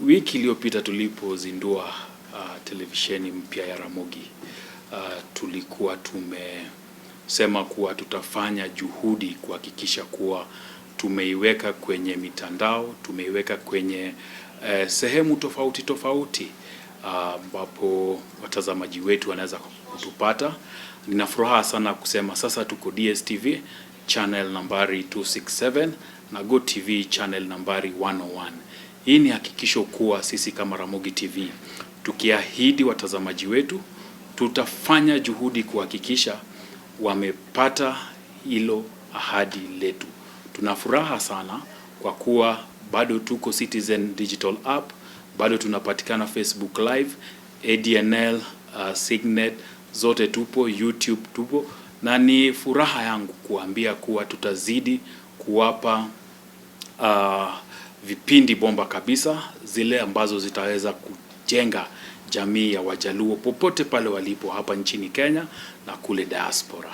Wiki iliyopita tulipozindua televisheni mpya ya Ramogi, tulikuwa tumesema kuwa tutafanya juhudi kuhakikisha kuwa tumeiweka kwenye mitandao, tumeiweka kwenye sehemu tofauti tofauti ambapo watazamaji wetu wanaweza kutupata. Nina furaha sana kusema sasa tuko DSTV channel nambari 267 na GoTV channel nambari 101. Hii ni hakikisho kuwa sisi kama Ramogi TV tukiahidi watazamaji wetu tutafanya juhudi kuhakikisha wamepata hilo ahadi letu. Tuna furaha sana kwa kuwa bado tuko Citizen Digital App, bado tunapatikana Facebook Live, ADNL, Signet, zote tupo, YouTube tupo, na ni furaha yangu kuambia kuwa tutazidi kuwapa vipindi bomba kabisa, zile ambazo zitaweza kujenga jamii ya Wajaluo popote pale walipo hapa nchini Kenya na kule diaspora.